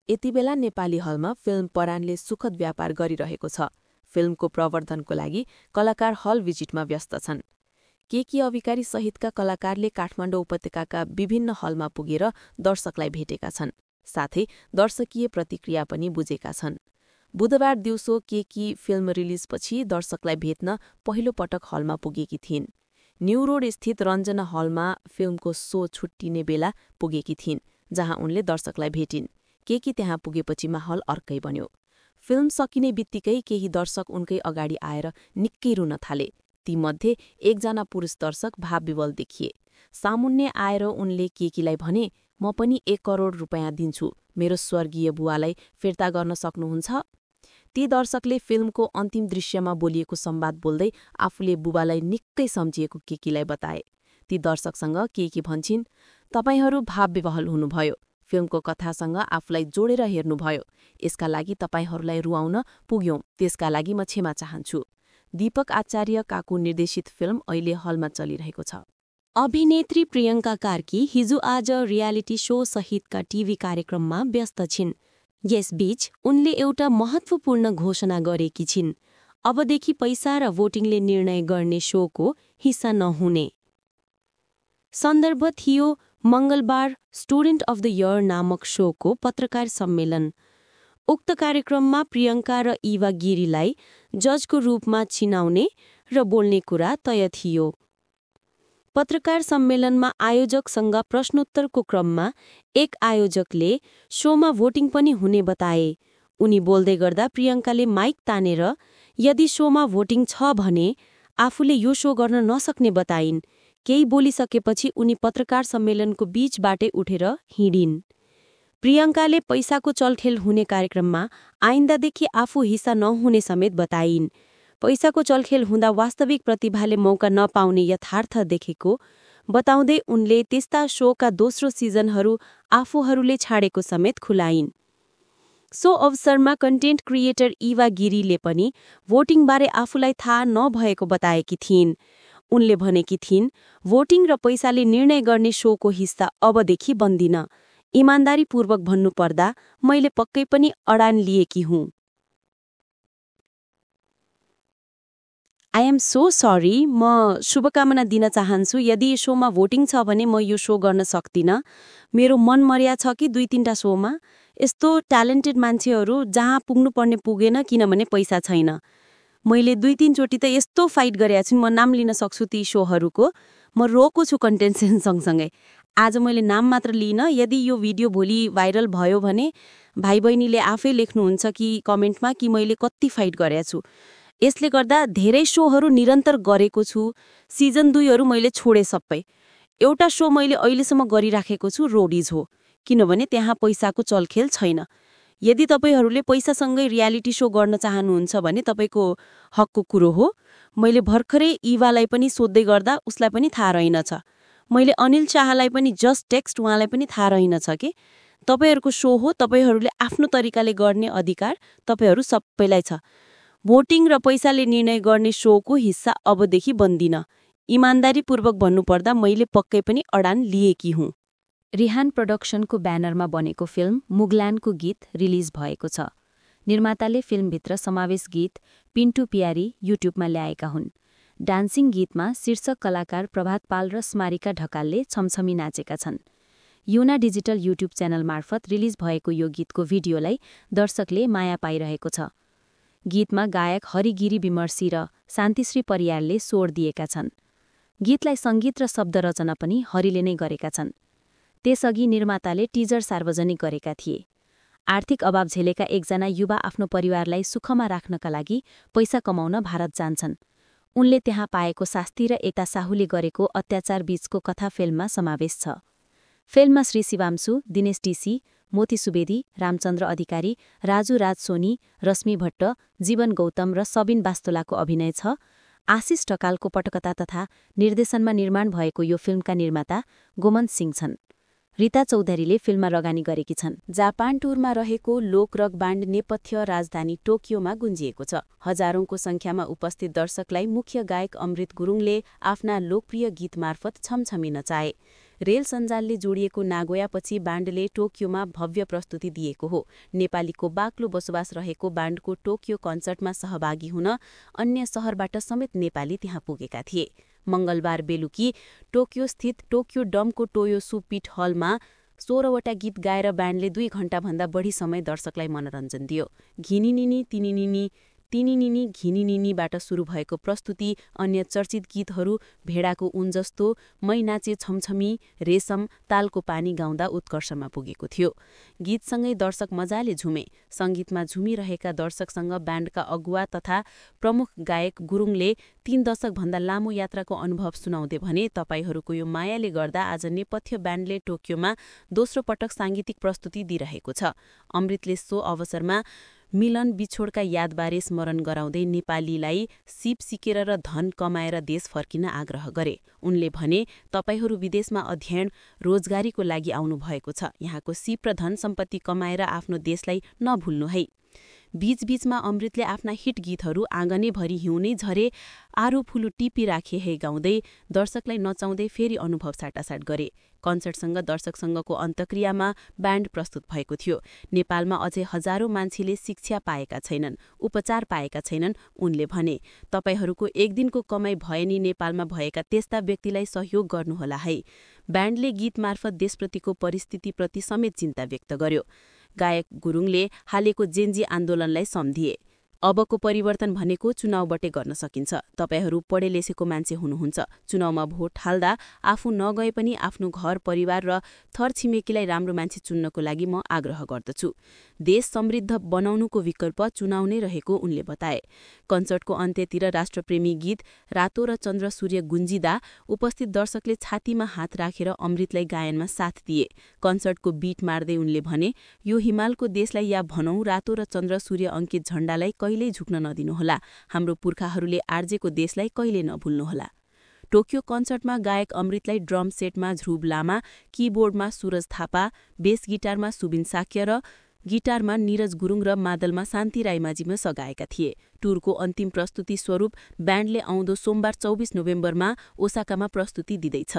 यतिबेला नेपाली हलमा फिल्म पराणले सुखद व्यापार गरिरहेको छ। फिल्मको प्रवर्धनको लागि कलाकार हल भिजिटमा व्यस्त छन्। केकी अधिकारी सहितका कलाकारले काठमाडौँ उपत्यकाका विभिन्न हलमा पुगेर दर्शकलाई भेटेका छन्, साथै दर्शकीय प्रतिक्रिया पनि बुझेका छन्। बुधबार दिउँसो केकी फिल्म रिलिजपछि दर्शकलाई भेट्न पहिलो पटक हलमा पुगेकी थिइन्। न्यू रोड स्थित रञ्जना हलमा फिल्मको शो छुट्टिने बेला पुगेकी थिइन्, जहाँ उनले दर्शकलाई भेटिन्। केकी त्यहाँ पुगेपछि माहौल अर्कै बन्यो। फिल्म सकिने बित्तिकै केही दर्शक उनकै अगाडि आएर निकै रुन थाले। तीमध्ये एकजना पुरुष दर्शक भावविवल देखिए। सामुन्ने आएर उनले केकीलाई भने, "म पनि 1 करोड रुपैयाँ दिन्छु, मेरो स्वर्गीय बुवालाई फिर्ता गर्न सक्नुहुन्छ?" ती दर्शकले फिल्मको अन्तिम दृश्यमा बोलिएको संवाद बोल्दै आफूले बुबालाई निकै सम्झिएको केकीलाई बताए। ती दर्शकसँग केकी भन्छिन्, "तपाईहरू भावविवल हुनुभयो। फिल्मको कथासँग आफूलाई जोडेर हेर्नुभयो। यसका लागि तपाईहरूलाई रुवाउन पुग्यौं, त्यसका लागि म क्षमा चाहन्छु।" दीपक आचार्य काकु निर्देशित फिल्म अहिले हलमा चलिरहेको छ। अभिनेत्री प्रियङ्का कार्की हिजो आज रियालिटी शो सहितका टिभी कार्यक्रममा व्यस्त छिन्। यसबीच उनले एउटा महत्त्वपूर्ण घोषणा गरेकी छिन्। अबदेखि पैसा र भोटिङले निर्णय गर्ने शोको हिस्सा नहुने। सन्दर्भ थियो मंगलबार स्टुडेन्ट अफ द इयर नामक शोको पत्रकार सम्मेलन। उक्त कार्यक्रममा प्रियङ्का र इवा गिरीलाई जजको रूपमा चिनाउने र बोल्ने कुरा तय थियो। पत्रकार सम्मेलनमा आयोजकसँग प्रश्नोत्तरको क्रममा एक आयोजकले शोमा भोटिङ पनि हुने बताए। उनी बोल्दै गर्दा प्रियङ्काले माइक तानेर यदि शोमा भोटिङ छ भने आफूले यो शो गर्न नसक्ने बताइन्। केही बोलिसकेपछि उनी पत्रकार सम्मेलनको बीचबाटै उठेर हिँडिन्। प्रियङ्काले पैसाको चलखेल हुने कार्यक्रममा आइन्दादेखि आफू हिस्सा नहुने समेत बताइन्। पैसाको चलखेल हुँदा वास्तविक प्रतिभाले मौका नपाउने यथार्थ देखेको बताउँदै उनले त्यस्ता शोका दोस्रो सिजनहरू आफूहरूले छाडेको समेत खुलाइन्। सो अवसरमा कन्टेन्ट क्रिएटर इवा गिरीले पनि भोटिङबारे आफूलाई थाहा नभएको बताएकी थिइन्। उनले भनेकी थिइन्, "भोटिङ र पैसाले निर्णय गर्ने शोको हिस्सा अबदेखि बन्दिन। इमान्दारीपूर्वक भन्नुपर्दा मैले पक्कै पनि अडान लिएकी हुँ। I am so sorry. म शुभकामना दिन चाहन्छु। यदि यो शोमा भोटिङ छ भने म यो शो गर्न सक्दिनँ। मेरो मन मर्या छ कि 2-3टा शोमा यस्तो ट्यालेन्टेड मान्छेहरू जहाँ पुग्नुपर्ने पुगेन किनभने पैसा छैन। मैले 2-3 चोटि त यस्तो फाइट गरेका छु, म नाम लिन सक्छु ती शोहरूको। म रोको छु कन्टेन्सन सँगसँगै। आज मैले नाम मात्र लिइन। यदि यो भिडियो भोलि भाइरल भयो भने भाइ बहिनीले आफै लेख्नुहुन्छ कि कमेन्टमा कि मैले कति फाइट गरेका छु। यसले गर्दा धेरै शोहरू निरन्तर गरेको छु। सिजन 2हरू मैले छोडे सबै। एउटा शो मैले अहिलेसम्म गरिराखेको छु, रोडिज हो, किनभने त्यहाँ पैसाको चलखेल छैन। यदि तपाईहरूले पैसासँगै रियालिटी शो गर्न चाहनुहुन्छ भने तपाईँको हकको कुरो हो। मैले भर्खरै इवालाई पनि सोध्दै गर्दा उसलाई पनि थाहा रहेनछ। मैले अनिल शाहलाई पनि जस्ट टेक्स्ट, उहाँलाई पनि थाहा रहेनछ कि तपाईँहरूको शो हो, तपाईँहरूले आफ्नो तरिकाले गर्ने अधिकार तपाईँहरू सबैलाई छ। भोटिङ र पैसाले निर्णय गर्ने शोको हिस्सा अबदेखि बन्दिन। इमान्दारीपूर्वक भन्नुपर्दा मैले पक्कै पनि अडान लिएकी हुँ। रिहान प्रोडक्सनको ब्यानरमा बनेको फिल्म मुगलानको गीत रिलिज भएको छ। निर्माताले फिल्मभित्र समावेश गीत पिन्टु पियारी युट्युबमा ल्याएका हुन्। डान्सिङ गीतमा शीर्षक कलाकार प्रभात पाल र स्मारिका ढकालले छमछमी नाचेका छन्। युना डिजिटल युट्युब च्यानल मार्फत रिलिज भएको यो गीतको भिडियोलाई दर्शकले माया पाइरहेको छ। गीतमा गायक हरिगिरी विमर्शी र शान्तिश्री परियारले स्वर दिएका छन्। गीतलाई सङ्गीत र शब्द रचना पनि हरिले नै गरेका छन्। त्यसअघि निर्माताले टिजर सार्वजनिक गरेका थिए। आर्थिक अभाव झेलेका एकजना युवा आफ्नो परिवारलाई सुखमा राख्नका लागि पैसा कमाउन भारत जान्छन्। उनले त्यहाँ पाएको शास्ती र एकता साहुले गरेको अत्याचार बीचको कथा फिल्ममा समावेश छ। फिल्ममा श्री शिवांशु, दिनेश टिसी, मोती सुवेदी, रामचन्द्र अधिकारी, राजु राज सोनी, रश्मि भट्ट, जीवन गौतम र सबिन बास्तोलाको अभिनय छ। आशिष ढकालको पटकथा तथा निर्देशनमा निर्माण भएको यो फिल्मका निर्माता गोमन सिंह छन्। रीता चौधरीले फिल्ममा लगानी गरेकी छन्। जापान टुरमा रहेको लोकरक ब्यान्ड नेपथ्य राजधानी टोकियोमा गुन्जिएको छ। हजारौंको संख्यामा उपस्थित दर्शकलाई मुख्य गायक अमृत गुरुङले आफ्ना लोकप्रिय गीत मार्फत छमछमी नचाए। रेल सञ्जालले जोडिएको नागोयापछि ब्यान्डले टोकियोमा भव्य प्रस्तुति दिएको हो। नेपालीको बाक्लो बसोबास रहेको ब्यान्डको टोकियो कन्सर्टमा सहभागी हुन अन्य शहरबाट समेत नेपाली त्यहाँ पुगेका थिए। मंगलबार बेलुकी टोकियोस्थित टोकियो डमको टोयोसु पिट हलमा 16वटा गीत गाएर ब्यान्डले 2 घण्टाभन्दा बढी समय दर्शकलाई मनोरञ्जन दियो। घिनिनिनी तिनिनिनी तिनिनिनी घिनिनिनीबाट सुरु भएको प्रस्तुति अन्य चर्चित गीतहरू भेडाको ऊन जस्तो, मै नाचे छमछमी, रेशम, तालको पानी गाउँदा उत्कर्षमा पुगेको थियो। गीतसँगै दर्शक मजाले झुमे। सङ्गीतमा झुमिरहेका दर्शकसँग ब्यान्डका अगुवा तथा प्रमुख गायक गुरुङले 3 दशकभन्दा लामो यात्राको अनुभव सुनाउँदै भने, तपाईहरूको यो मायाले गर्दा आज नेपथ्य ब्यान्डले टोकियोमा दोस्रो पटक साङ्गीतिक प्रस्तुति दिइरहेको छ। अमृतले सो अवसरमा मिलन बिछोडका यादबारे स्मरण गराउँदै नेपालीलाई सिप सिकेर र धन कमाएर देश फर्किन आग्रह गरे। उनले भने, तपाईहरू विदेशमा अध्ययन रोजगारीको लागि आउनुभएको छ। यहाँको सिप र धन सम्पत्ति कमाएर आफ्नो देशलाई नभुल्नु है। बीचबीचमा अमृतले आफ्ना हिट गीतहरू आँगनेभरि हिउँनै झरे, आरू फुलु टिपी राखे हे गाउँदै दर्शकलाई नचाउँदै फेरि अनुभव साटासाट गरे। कन्सर्टसँग दर्शकसँगको अन्तक्रियामा ब्यान्ड प्रस्तुत भएको थियो। नेपालमा अझै हजारौं मान्छेले शिक्षा पाएका छैनन्, उपचार पाएका छैनन्। उनले भने, तपाईहरूको एक दिनको कमाई भए नि नेपालमा भएका त्यस्ता व्यक्तिलाई सहयोग गर्नुहोला है। ब्यान्डले गीत मार्फत देशप्रतिको परिस्थितिप्रति समेत चिन्ता व्यक्त गर्यो। गायक गुरुङले हालेको जेन्जी आन्दोलनलाई सम्झिए। अबको परिवर्तन भनेको चुनावबाटै गर्न सकिन्छ। तपाईहरू पढे लेखेको मान्छे हुनुहुन्छ। चुनावमा भोट हाल्दा आफू नगए पनि आफ्नो घर परिवार र थर छिमेकीलाई राम्रो मान्छे चुन्नको लागि म आग्रह गर्दछु। देश समृद्ध बनाउनुको विकल्प चुनाव नै रहेको उनले बताए। कन्सर्टको अन्त्यतिर राष्ट्रप्रेमी गीत रातो र चन्द्र सूर्य गुन्जिदा उपस्थित दर्शकले छातीमा हात राखेर अमृतलाई गायनमा साथ दिए। कन्सर्टको बीट मार्दै उनले भने, यो हिमालको देशलाई या भनौं रातो र चन्द्र सूर्य अंकित झण्डालाई कहिल्यै झुक्न नदिनुहोला। हाम्रो पुर्खाहरूले आर्जेको देशलाई कहिल्यै नभुल्नुहोला। टोकियो कन्सर्टमा गायक अमृतलाई ड्रम सेटमा ध्रुव लामा, किबोर्डमा सूरज थापा, बेस गिटारमा सुबिन साक्य र गिटारमा निरज गुरुङ र मादलमा शान्ति राईमाझीमा सघाएका थिए। टुरको अन्तिम प्रस्तुति स्वरूप ब्यान्डले आउँदो सोमबार 24 नोभेम्बरमा ओसाकामा प्रस्तुति दिँदैछ।